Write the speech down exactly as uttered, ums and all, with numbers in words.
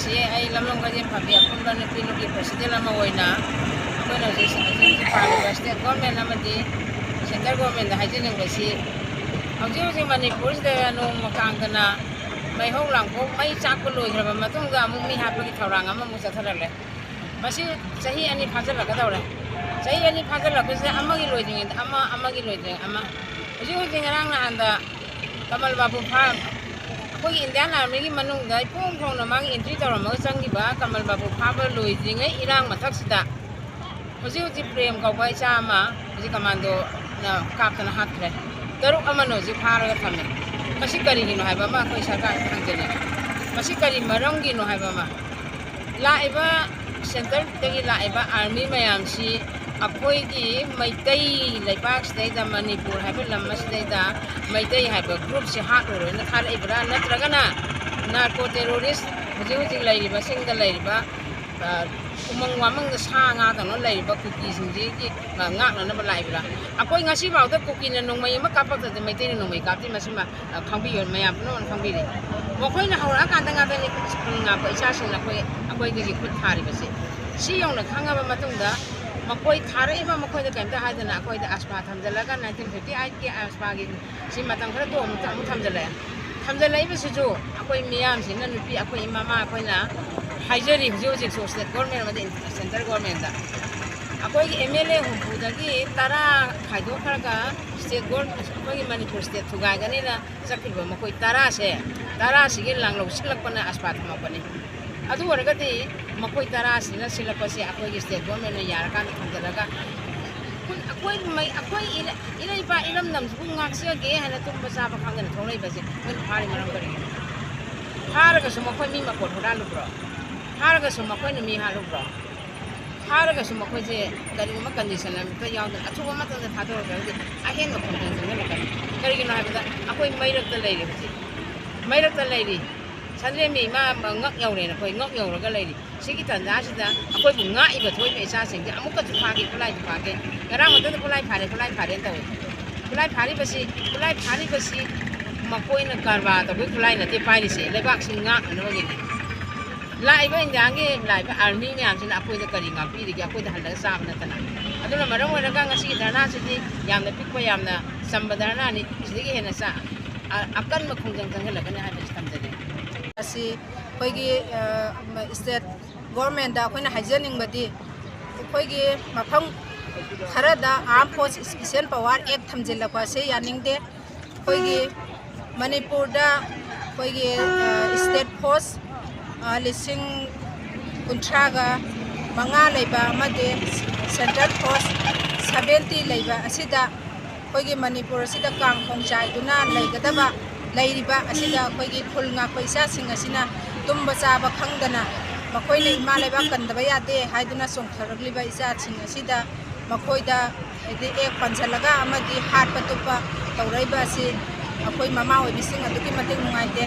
ꯁꯤ ꯑꯩ ꯂꯝꯂꯣꯡ ꯈꯖꯦꯝ ꯐꯝꯕꯤ ꯑꯄꯨꯟꯕ ꯅꯨꯄꯤ ꯂꯨꯞꯀꯤ president ꯑꯃ ꯑꯣꯏꯅ ꯑꯩꯈꯣꯏꯅ ꯍꯧꯖꯤꯛ ꯍꯧꯖꯤꯛ ꯍꯧꯖꯤꯛ ꯄꯥꯜꯂꯤꯕ state government ꯑꯃꯗꯤ centre governmentꯗ ꯍꯥꯏꯖꯅꯤꯡꯕꯁꯤ, ꯍꯧꯖꯤꯛ ꯍꯧꯖꯤꯛ ꯃꯅꯤꯄꯨꯔꯁꯤꯗ ꯅꯣꯡꯃ ꯀꯥꯡꯗꯅ ꯃꯩꯍꯧ ꯂꯥꯡꯄꯣꯛ ꯃꯩ ꯆꯥꯛꯄ ꯂꯣꯏꯈ꯭ꯔꯕ ꯃꯇꯨꯡꯗ ꯑꯃꯨꯛ ꯃꯤ ꯍꯥꯠꯄꯒꯤ ꯊꯧꯔꯥꯡ ꯑꯃꯃꯨꯛ ꯆꯠꯊꯔꯛꯂꯦ꯫ ꯃꯁꯤ ꯆꯍꯤ ꯑꯅꯤ ꯐꯥꯖꯤꯜꯂꯛꯀꯗꯧꯔꯦ꯫ ꯆꯍꯤ ꯑꯅꯤ ꯐꯥꯖꯤꯜꯂꯛꯄꯁꯤꯗ ꯑꯃꯒꯤ ꯂꯣꯏꯗ꯭ꯔꯤꯉꯩꯗ ꯑꯃ, ꯑꯃꯒꯤ ꯂꯣꯏꯗ꯭ꯔꯤꯉꯩꯗ ꯑꯃ꯫ ꯍꯧꯖꯤꯛ ꯍꯧꯖꯤꯛ ꯉꯔꯥꯡ ꯅꯍꯥꯟꯗ ꯀꯃꯜ ꯕꯥꯕꯨ ꯐꯥꯔꯝ, ꯑꯩꯈꯣꯏꯒꯤ Indian Armyꯒꯤ ꯃꯅꯨꯡꯗ ꯏꯐꯣꯡ ꯐꯣꯡꯅ ꯃꯥꯒꯤ entry ꯇꯧꯔꯝꯃꯒ ꯆꯪꯈꯤꯕ ꯀꯃꯜ ꯕꯥꯕꯨ ꯐꯥꯕ ꯂꯣꯏꯗ꯭ꯔꯤꯉꯩ ꯏꯔꯥꯡ ꯃꯊꯛꯁꯤꯗ ꯍꯧꯖꯤꯛ ꯍꯧꯖꯤꯛ ꯄ꯭ꯔꯦꯝ ꯀꯧꯕ ꯏꯆꯥ ꯑꯃ ꯍꯧꯖꯤꯛ commandoꯅ ꯀꯥꯞꯇꯅ ꯍꯥꯠꯈ꯭ꯔꯦ꯫ ꯇꯔꯨꯛ ꯑꯃꯅ ꯍꯧꯖꯤꯛ ꯐꯥꯔꯒ ꯊꯝꯃꯦ꯫ ꯃꯁꯤ ꯀꯔꯤꯒꯤꯅꯣ ꯍꯥꯏꯕ ꯑꯃ ꯑꯩꯈꯣꯏ ꯁꯔꯀꯥꯔꯗ ꯍꯪꯖꯅꯤꯡꯉꯤ꯫ ꯃꯁꯤ ꯀꯔꯤ ꯃꯔꯝꯒꯤꯅꯣ ꯍꯥꯏꯕ ꯑꯃ꯫ ꯂꯥꯛꯏꯕ centreꯗꯒꯤ ꯂꯥꯛꯏꯕ army ꯃꯌꯥꯝꯁꯤ ꯑꯩꯈꯣꯏꯒꯤ ꯃꯩꯇꯩ ꯂꯩꯕꯥꯛꯁꯤꯗꯩꯗ, ꯃꯅꯤꯄꯨꯔ ꯍꯥꯏꯕ ꯂꯝ ꯑꯁꯤꯗꯩꯗ ꯃꯩꯇꯩ ꯍꯥꯏꯕ groupꯁꯤ ꯍꯥꯠꯂꯨꯔꯣꯏꯅ ꯊꯥꯔꯛꯏꯕ꯭ꯔꯥ, ꯅꯠꯇ꯭ꯔꯒꯅ narco terrorist ꯍꯧꯖꯤꯛ ꯍꯧꯖꯤꯛ ꯂꯩꯔꯤꯕꯁꯤꯡꯗ ꯂꯩꯔꯤꯕ, ꯑ, ꯎꯃꯪ ꯋꯥꯃꯪꯗ ꯁꯥ ꯉꯥꯗꯧꯅ ꯂꯩꯔꯤꯕ ꯀꯨꯀꯤꯁꯤꯡꯁꯤꯒꯤ, ꯑ, ꯉꯥꯛꯅꯅꯕ ꯂꯥꯛꯏꯕ꯭ꯔꯥ? ꯑꯩꯈꯣꯏ ꯉꯁꯤꯐꯥꯎꯗ ꯀꯨꯀꯤꯅ ꯅꯣꯡꯃꯩ ꯑꯃ ꯀꯥꯞꯄꯛꯇꯗꯤ ꯃꯩꯇꯩꯅ ꯅꯣꯡꯃꯩ ꯀꯥꯞꯇꯦ꯫ ꯃꯁꯤꯃ, ꯑ, ꯈꯪꯕꯤꯌꯨ, ꯃꯌꯥꯝ ꯄꯨꯝꯅꯃꯛꯅ ꯈꯪꯕꯤꯔꯤ꯫ ꯃꯈꯣꯏꯅ ꯍꯧꯔꯛꯑꯀꯥꯟꯗ ꯉꯥꯛꯇꯅꯤ ꯁ꯭ꯀꯨꯜ ꯉꯥꯛꯄ ꯏꯆꯥꯁꯤꯡꯅ ꯑꯩꯈꯣꯏ, ꯑꯩꯈꯣꯏꯗꯒꯤ ꯈꯨꯠ ꯊꯥꯔꯤꯕꯁꯦ꯫ ꯁꯤ ꯌꯧꯅ ꯈꯪꯉꯕ ꯃꯇꯨꯡꯗ ꯃꯈꯣꯏ ꯊꯥꯔꯛꯏꯕ ꯃꯈꯣꯏꯗ ꯀꯔꯤꯝꯇ ꯍꯥꯏꯗꯅ ꯑꯩꯈꯣꯏꯗ AFSPA ꯊꯝꯖꯤꯜꯂꯒ nineteen fifty eightꯀꯤ AFSPAꯒꯤ ꯁꯤ ꯃꯇꯝ ꯈꯔ ꯇꯣꯛꯑ ꯑꯃꯨꯛ ꯊꯝꯖꯤꯜꯂꯛꯑꯦ꯫ ꯊꯝꯖꯤꯜꯂꯛꯏꯕꯁꯤꯁꯨ ꯑꯩꯈꯣꯏ ꯃꯤꯌꯥꯝꯁꯤꯅ, ꯅꯨꯄꯤ ꯑꯩꯈꯣꯏ ꯏꯃꯥ ꯑꯩꯈꯣꯏꯅ ꯍꯥꯏꯖꯔꯤ ꯍꯧꯖꯤꯛ ꯍꯧꯖꯤꯛꯁꯨ state government ꯑꯃꯗꯤ centre governmentꯗ꯫ ꯑꯩꯈꯣꯏꯒꯤ MLA ꯍꯨꯝꯐꯨꯗꯒꯤ ꯇꯔꯥ ꯈꯥꯏꯗꯣꯛꯈ꯭ꯔꯒ state government, ꯑꯩꯈꯣꯏꯒꯤ ꯃꯅꯤꯄꯨꯔ state ꯊꯨꯒꯥꯏꯒꯅꯤꯅ ꯆꯠꯈ꯭ꯔꯤꯕ ꯃꯈꯣꯏ ꯇꯔꯥꯁꯦ, ꯇꯔꯥꯁꯤꯒꯤ ꯂꯥꯡ ꯂꯧꯁꯤꯜꯂꯛꯄꯅ AFSPA ꯊꯝꯃꯛꯄꯅꯤ꯫ ꯑꯗꯨ ꯑꯣꯏꯔꯒꯗꯤ ꯃꯈꯣꯏ ꯇꯔꯥꯁꯤꯅ ꯁꯤꯜꯂꯛꯄꯁꯦ ꯑꯩꯈꯣꯏꯒꯤ state governmentꯅ ꯌꯥꯔꯀꯥꯟꯗ ꯊꯝꯖꯤꯜꯂꯒ ꯑꯩꯈꯣꯏ, ꯑꯩꯈꯣꯏ ꯃꯩ-, ꯑꯩꯈꯣꯏ ꯏꯔ-, ꯏꯔꯩꯄꯥꯛ ꯏꯔꯝꯗꯝꯁꯤꯕꯨ ꯉꯥꯛꯆꯒꯦ ꯍꯥꯏꯅ ꯇꯨꯝꯕ ꯆꯥꯕ ꯈꯪꯗꯅ ꯊꯣꯛꯂꯛꯏꯕꯁꯦ ꯃꯣꯏꯅ ꯐꯥꯔꯤ ꯃꯔꯝ ꯀꯔꯤꯒꯤꯅꯣ? ꯐꯥꯔꯒꯁꯨ ꯃꯈꯣꯏ ꯃꯤ ꯃꯀꯣꯟ ꯍꯨꯔꯥꯜꯂꯨꯕ꯭ꯔꯣ? ꯐꯥꯔꯒꯁꯨ ꯃꯈꯣꯏꯅ ꯃꯤ ꯍꯥꯠꯂꯨꯕ꯭ꯔꯣ? ꯐꯥꯔꯒꯁꯨ ꯃꯈꯣꯏꯁꯦ ꯀꯔꯤꯒꯨꯝꯕ condition ꯑꯃꯠꯇ ꯌꯥꯎꯗꯅ ꯑꯊꯨꯕ ꯃꯇꯝꯗ ꯊꯥꯗꯣꯔꯛꯇ꯭ꯔꯒꯗꯤ ꯑꯍꯦꯟꯕ ꯈꯣꯡꯖꯪ ꯆꯪꯁꯤꯜꯂꯛꯀꯅꯤ꯫ ꯀꯔꯤꯒꯤꯅꯣ ꯍꯥꯏꯕꯗ ꯑꯩꯈꯣꯏ ꯃꯩꯔꯛꯇ ꯂꯩꯔꯤ ꯍꯧꯖꯤꯛ꯫ ꯃꯩꯔꯛꯇ ꯂꯩꯔꯤ꯫ ꯁꯟꯗ꯭ꯔꯦꯝꯕꯤ ꯏꯃꯥ ꯉꯛ ꯌꯧꯔꯦꯅ ꯑꯩꯈꯣꯏ ꯉꯛ ꯌꯧꯔꯒ ꯂꯩꯔꯤ꯫ ꯁꯤꯒꯤ ꯇꯥꯟꯖꯥꯁꯤꯗ ꯑꯩꯈꯣꯏꯕꯨ ꯉꯥꯛꯏꯕ ꯊꯣꯛꯏꯕ ꯏꯆꯥꯁꯤꯡꯁꯦ ꯑꯃꯨꯛꯀꯁꯨ ꯐꯥꯒꯦ, ꯈꯨꯠꯂꯥꯏꯁꯨ ꯐꯥꯒꯦ꯫ ꯉꯔꯥꯡ ꯃꯇꯨꯡꯗ ꯈꯨꯠꯂꯥꯏ ꯐꯥꯔꯦ, ꯈꯨꯠꯂꯥꯏ ꯐꯥꯔꯦꯅ ꯇꯧꯏ꯫ ꯈꯨꯠꯂꯥꯏ ꯐꯥꯔꯤꯕꯁꯤ, ꯈꯨꯠꯂꯥꯏ ꯐꯥꯔꯤꯕꯁꯤ ꯃꯈꯣꯏꯅ ꯀꯔꯕꯥꯔ ꯇꯧꯕꯒꯤ ꯈꯨꯠꯂꯥꯏ ꯅꯠꯇꯦ ꯄꯥꯏꯔꯤꯁꯦ, ꯂꯩꯕꯥꯛꯁꯤ ꯉꯥꯛꯅꯅꯕꯒꯤꯅꯤ꯫ ꯂꯥꯛꯏꯕ ꯏꯟꯗꯤꯌꯥꯒꯤ ꯂꯥꯛꯏꯕ ꯑꯥꯔꯃꯤ ꯃꯌꯥꯝꯁꯤꯅ ꯑꯩꯈꯣꯏꯗ ꯀꯔꯤ ꯉꯥꯛꯄꯤꯔꯤꯒꯦ? ꯑꯩꯈꯣꯏꯗ ꯍꯜꯂꯒ ꯆꯥꯕ ꯅꯠꯇꯅ꯫ ꯑꯗꯨꯅ ꯃꯔꯝ ꯑꯣꯏꯔꯒ ꯉꯁꯤꯒꯤ ꯙꯔꯅꯥꯁꯤꯗꯤ ꯌꯥꯝꯅ ꯄꯤꯛꯄ, ꯌꯥꯝꯅ ꯆꯝꯕ ꯙꯔꯅꯥꯅꯤ꯫ ꯁꯤꯗꯒꯤ ꯍꯦꯟꯅ ꯆꯥ-, ꯑ-, ꯑꯀꯟꯕ ꯈꯣꯡꯖꯪ ꯆꯪꯁꯤꯜꯂꯛꯀꯅꯤ ꯍꯥꯏꯕꯁꯤ ꯊꯝꯖꯒꯦ꯫ ꯑꯁꯤ ꯑꯩꯈꯣꯏꯒꯤ, ꯑ, ꯁ꯭ꯇꯦꯠ ꯒꯣꯔꯃꯦꯟꯗ ꯑꯩꯈꯣꯏꯅ ꯍꯥꯏꯖꯅꯤꯡꯕꯗꯤ, ꯑꯩꯈꯣꯏꯒꯤ ꯃꯐꯝ ꯈꯔꯗ ꯑꯥꯔꯝ ꯐꯣꯔꯁ ꯏꯁꯄꯤꯁꯦꯜ ꯄꯋꯥꯔ ꯑꯦꯛ ꯊꯝꯖꯤꯜꯂꯛꯄ ꯑꯁꯤ ꯌꯥꯅꯤꯡꯗꯦ꯫ ꯑꯩꯈꯣꯏꯒꯤ ꯃꯅꯤꯄꯨꯔꯗ ꯑꯩꯈꯣꯏꯒꯤ, ꯑ, ꯁ꯭ꯇꯦꯠ ꯐꯣꯔꯁ, ꯑ, ꯂꯤꯁꯤꯡ ꯀꯨꯟꯊ꯭ꯔꯥꯒ ꯃꯉꯥ ꯂꯩꯕ ꯑꯃꯗꯤ ꯁꯦꯟꯇ꯭ꯔꯦꯜ ꯐꯣꯔꯁ ꯁꯚꯦꯟꯇꯤ ꯂꯩꯕ ꯑꯁꯤꯗ ꯑꯩꯈꯣꯏꯒꯤ ꯃꯅꯤꯄꯨꯔ ꯑꯁꯤꯗ ꯀꯥꯡ ꯈꯣꯡ ꯆꯥꯏꯗꯨꯅ ꯂꯩꯒꯗꯕ, ꯂꯩꯔꯤꯕ ꯑꯁꯤꯗ ꯑꯩꯈꯣꯏꯒꯤ ꯈꯨꯜ ꯉꯥꯛꯄ ꯏꯆꯥꯁꯤꯡ ꯑꯁꯤꯅ ꯇꯨꯝꯕ ꯆꯥꯕ ꯈꯪꯗꯅ ꯃꯈꯣꯏꯅ ꯏꯃꯥ ꯂꯩꯕꯥꯛ ꯀꯟꯗꯕ ꯌꯥꯗꯦ ꯍꯥꯏꯗꯨꯅ ꯆꯣꯡꯊꯔꯛꯂꯤꯕ ꯏꯆꯥꯁꯤꯡ ꯑꯁꯤꯗ ꯃꯈꯣꯏꯗ ꯍꯥꯏꯗꯤ ꯑꯦꯛ ꯄꯟꯁꯤꯜꯂꯒ ꯑꯃꯗꯤ ꯍꯥꯠꯄ ꯇꯨꯞꯄ ꯇꯧꯔꯛꯏꯕ ꯑꯁꯤ ꯑꯩꯈꯣꯏ ꯃꯃꯥ ꯑꯣꯏꯕꯤꯁꯤꯡ ꯑꯗꯨꯛꯀꯤ ꯃꯇꯤꯛ ꯅꯨꯡꯉꯥꯏꯇꯦ꯫